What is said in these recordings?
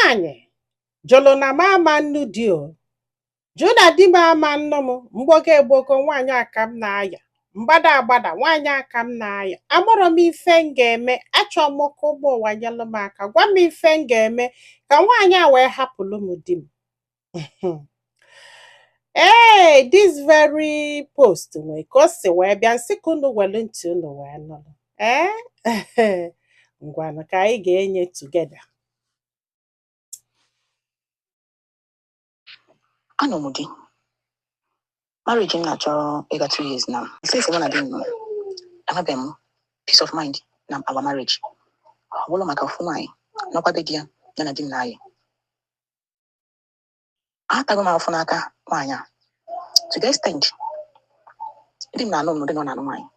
Nwaanyị jụrụ na m ama nnu di o, jụ na di m ama nnu m. Mgbogo egbogo, nwaanyị a ka m na-aya. Mgbada agbada, nwaanyị a ka m na-aya. Amarọ m ife m ga-eme. Achọrọ m ka ụmụ ụwa nyelụ m aka, gwa m ife m ga-eme ka nwaanyị a wee hapụlụ m di m. Ee, this very post nwee ka o si wee bịa, nsị ka unu welu ntị unu wee nụrụ. Ee, ngwanụ, ka anyị ga-enye together. Anọ m di. Marriage m na-achọ ịga 2 years now. Since mụ na di m nọ, enwebeghị m peace of mind na our marriage. Ọ bụrụ maka ofu nwaanyị nọkwa be di ya, ya na di m na-ayị. Atago m afụ n'aka nwaanyị a. To the extent, di m na-anụ m n'ụdị na ọ na-anụ nwaanyị.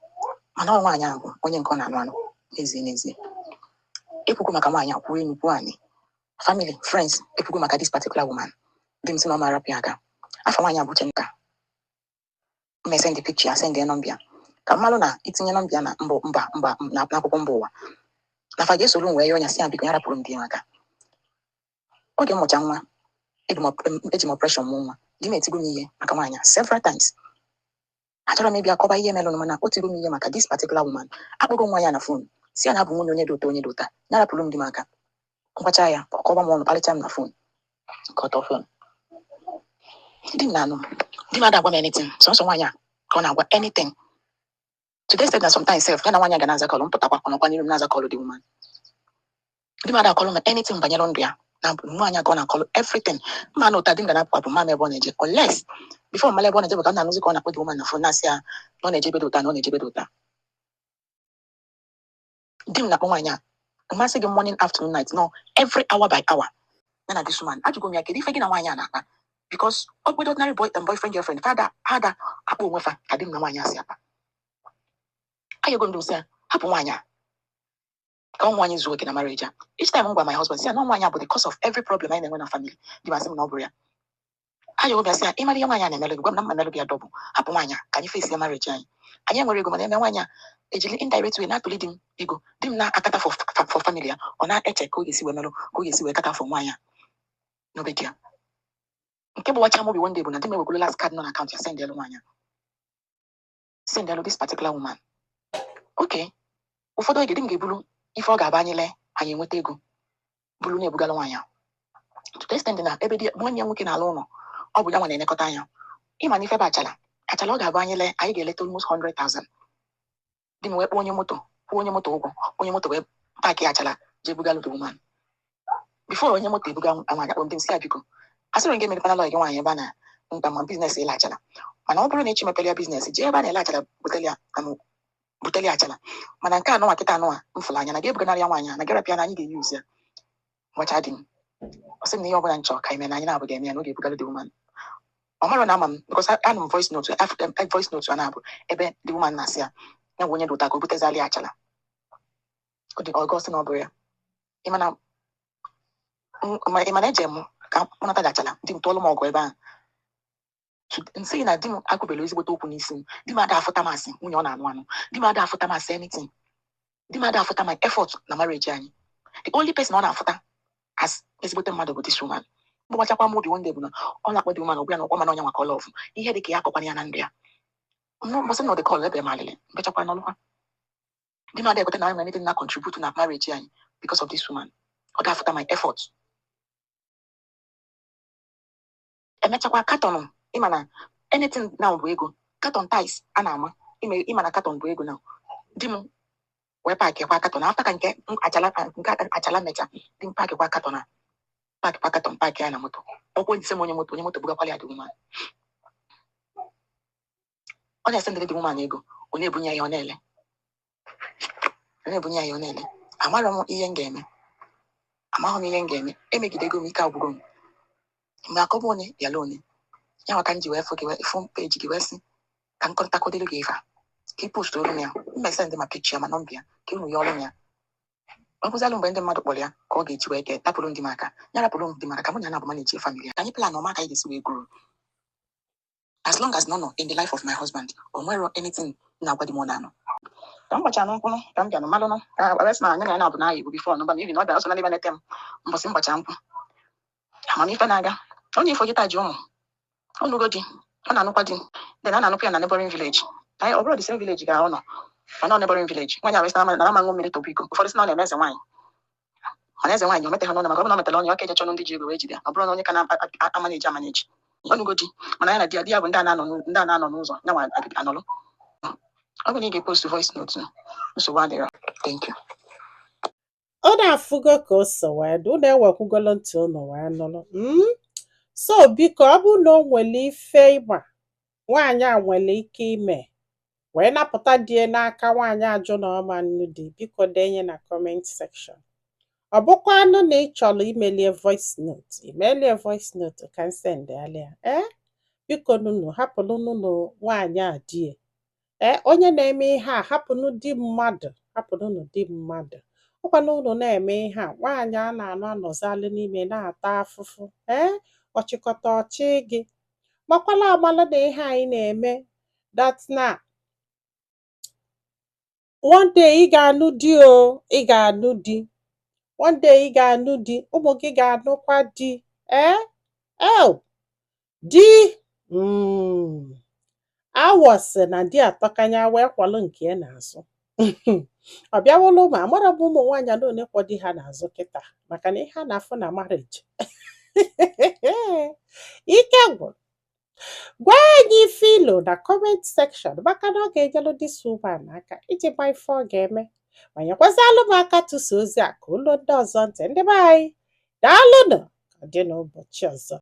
Mana ọ nwaanyị ahụ bụ onye nke ọ na-anụ anụ n'ezie n'ezie. Ekwukwu maka nwaanyị a, kwuo enu kwuo anị. Family, friends, ekwukwu maka this particular woman. Di m sị na ọ ma arapụ ya aka. Afọ nwaanyị a bụ Uchenna. M send the picture, send ya number ya. Ka mmalụ na itinye number ya na mbụ mba mba na n'akwụkwọ mba ụwa. Na fa ga-esoro m wee yọọ ya, sị ya biko, ya rapụrụ m di ya aka. Oge m mụcha nwa, eji m operation mụọ nwa. Di m etigo m ihe maka nwaanyị a several times. Achọrọ m ịbịa kọba ihe melụnụ, mana o tigo m ihe maka this particular woman. Akpọgo nwa ya na phone, si ya na abụ nwunye onye dị ụtọ, onye dị ụta, ya rapụrụ m di m aka. Ngwacha ya, ọ kọba m ọnụ, kparịcha m na phone, ka ọ tọọ phone. Di m na-anụ m. Di m ada agwa m anything. Sọnsọ nwaanyị a ka ọ na-agwa anything. To the extent na sometimes sef, ya na nwaanyị a ga na-aza call, m pụtakwa, ọ nọkwa n'iru m na-aza call the woman. Di m ada akọlụ m anything banyere ndụ ya. Na nwaanyị a ka ọ na-akọlụ everything. Mma na ụta di m ga na-apụ apụ, mma m ebe ọ na-eje. Unless before mmalụ ebe ọ na-eje bụ ka m na-anụzi ka ọ na-akpọ the woman na phone, na-asị ya na ọ na-eje ebe dị ụta, na ọ na-eje ebe dị ụta. Di m na-akpọ nwaanyị a, mmasị gị, morning, afternoon, night, no, every hour by hour. Ya na this woman, ajụgo m ya, kedu ife gị na nwaanyị a na-akpa? Because ọ bụrụ ordinary boy and boyfriend, girlfriend, fada ada akpọ onwe fa ka di m na nwaanyị a si akpa. Ayọgo m sị ya hapụ nwaanyị a ka ụmụ nwaanyị zuo oke na marriage a. Each time m gwa my husband, sị ya na nwaanyị a bụ the cause of every problem anyị na-enwe na family, di m asị m na ọ bụrụ ya. Ayọgo m ya, sị ya, ịmara ihe nwaanyị a na-emelụ gị, gwa m na mma emelụ gị ya double. Hapụ nwaanyị a ka anyị face ya marriage anyị. Anyị enwere ego, mana eme nwaanyị a ejiri indirect way na-atụli di m ego. Di m na-akata for family ya, ọ na-eche ka ọ ga-esi wee melụ, ka ọ ga-esi wee kata for nwaanyị a n'obe di ya. Nke bụ wacha m obi one day bụ na di m ewegolo last card nọ na account ya, send elu nwaanyị a, send elu this particular woman. Okay, ụfọdụ oge di m ga-ebulu ife ọ ga-aba anyị lee, anyị enweta ego, bulu na-ebugala nwaanyị a. To the extent na ebe di nwanne ya nwoke na-alụ ụlọ, ọ bụ ya nwa na-elekọta anya. Ịma na ife bụ achala achala, ọ ga-abụ anyị lee, anyị ga-eleta almost 100,000. Di m wee kpọọ onye moto, kwụọ onye moto ụgwọ, onye moto wee pack achala jee bugalụ the woman. Before onye moto ebuga nwaanyị, akpọ m di m, sị ya biko, asịrị m gị emepekwana lọọ gị nwaanyị ebe a na mkpa ma business ịla achala, mana ọ bụrụ na echi mepere ya business, jee ebe a na-ele achala, butere ya butere ya achala. Mana nke anụnwa kịta anụnwa m fụrụ anya na ga-ebuganarị ya nwaanyị a na garapịa na anyị ga-eyuzu ya. Gwacha di m, ọ sị m na ihe ọbụla m chọrọ ka anyị mee na anyị na-abụ ga-eme ya, na ọ ga-ebugalụ the woman. Ọ mara na ama m, because anụ m voice note, voice note a na-abụ ebe the woman na-asị ya ya bụ onye dị ụta ka o butezali ya achala. Ọ dị ọgọ sị na ọ bụrụ ya. Ịma na eje m ka m nata gị achala, di m tụọlụ m ọgụ ebe ahụ. Nsị na di m akwụbere ezigbote okwu n'isi m. Di m ada afụta m asị nwunye ọ na-anụ anụ. Di m ada afụta m asị anything. Di m ada afụta my effort na marriage anyị. The only person ọ na-afụta as ezigbote mmadụ bụ this woman. Mgbachakwa m obi one day bụ na ọ na-akpọ the woman, ọgwa ya na ọkwa, mana ọnya maka love ihe dị ka ya akọkwana ya na ndụ ya. Mbọsị na ọ dị call ebe m alịlị mbechakwa n'ọlụkwa. Di m ada ekweta na anyị nwere anything na contribute na marriage anyị because of this woman. Ọ ga-afụta my effort. Emechakwa carton, ịma na anything now bụ ego, carton ties a na-ama, ịma na carton bụ ego now. Di m wee pack kwa carton after ka nke achala, nke achala mecha, di m pack kwa carton a, pack kwa carton, pack ya na moto, ọkwa ojise m onye moto, onye moto bugakwala ya the woman. Ọ na-esendịrị the woman ego, ọ na-ebunye ya, ọ na-ele, ọ na-ebunye ya, ọ na-ele. Amarọ m ihe m ga-eme, amaghị m ihe m ga-eme. Emegidego m, ike agwụgo m. Mgbe akọba onye bịala onye ya nwa ka m ji wee fụ gị, wee fụ peji gị, wee sị ka m kọntakodere gị ife a, ka ị post olu m ya, m send ma picture ma number ya, ka unu ya ọrụ m ya. Ọ bụzalụ mgbe ndị mmadụ kpọrọ ya ka ọ ga-eji wee kee tapụrụ ndị m aka, ya rapụrụ ndị m aka, ka mụ na ya na-abụ manage family ya, ka anyị plan ọma ka anyị ga-esi wee grow. As long as nọ nọ in the life of my husband, o nwero anything na-agwa di m ọ na-anọ. Ka m gbacha nkwụ, ka m bịa malụnụ ka wee sị na anyị na ya na-abụ na ayị bụ before nọmba na even ọ bịara so na ndị na-ete m mbọsị mgbacha nkwụ. Amamife na-aga onye ifo gịta ji ụmụ ọnụgo di, ọ na-anụkwa di. Then a na-anụkwa ya na neighboring village. Anyị ọ bụrụ the same village ga ọ nọ, mana ọ neighboring village. Nwaanyị a wee sị na ama ṅụ mmiri tobu iko. Ụfọdụ sị na ọ na-eme eze nwaanyị, mana eze nwaanyị o meteghị n'ọnụ, maka ọ bụrụ na o metara ọnụ ya, ọ ka eje chọnụ ndị ji ego wee jide ya. Ọ bụrụ na onye ka na-amaneji amaneji ọnụgo di, mana ya na di ya bụ ndị a na-anọ n'ụzọ ya nwa anọlụ. Ọ bụ na ị ga-epost voice note, nsogbu adịrọ. Thank you. Ọ na-afụgo ka o so wee dị. Unu ewekwugolo ntị unu wee nụrụ. So biko, ọ bụrụ na o nwere ife ịgba nwaanyị a nwere ike ime wee napụta die n'aka nwaanyị ajụ na ọma nnu di, biko denye na comment section. Ọ bụkwanụ na ị chọrọ imelie voice note, imelie voice note ka m sendịalị ya. Ee, biko nunu hapụrụ nunu nwaanyị a die. Ee, onye na-eme ihe a, hapụnụ di mmadụ, hapụnụnụ di mmadụ. Ọkwanụ unu na-eme ihe a, nwaanyị a na-anụ anọzalị n'ime na-ata afụfụ. Ee, ọchịkọta ọchị gị makwala amala na ihe anyị na-eme, that na one day ị ga-anụ di o, ị ga-anụ di. One day ị ga-anụ di, ụmụ gị ga-anụkwa di. Ee, eo di awọ sị na di atọkanya wee kwalụ nke ya n'azụ. Ọ bịawụlụ ụmụ amara m ụmụ nwaanyị na one kwọ di ha n'azụ kịta, maka na ihe a na-afụ na marriage ike gwụrụ. Gwa anyị ife ilo na comment section, maka na ọ ga-enyelụ this woman aka iji gba ife ọ ga-eme, ma nyekwazịalụ m aka tụsa ozi a ka ụlọ ndị ọzọ ntị. Ndị be anyị, daalụnụ. Ka ọ dị n'ụbọchị ọzọ.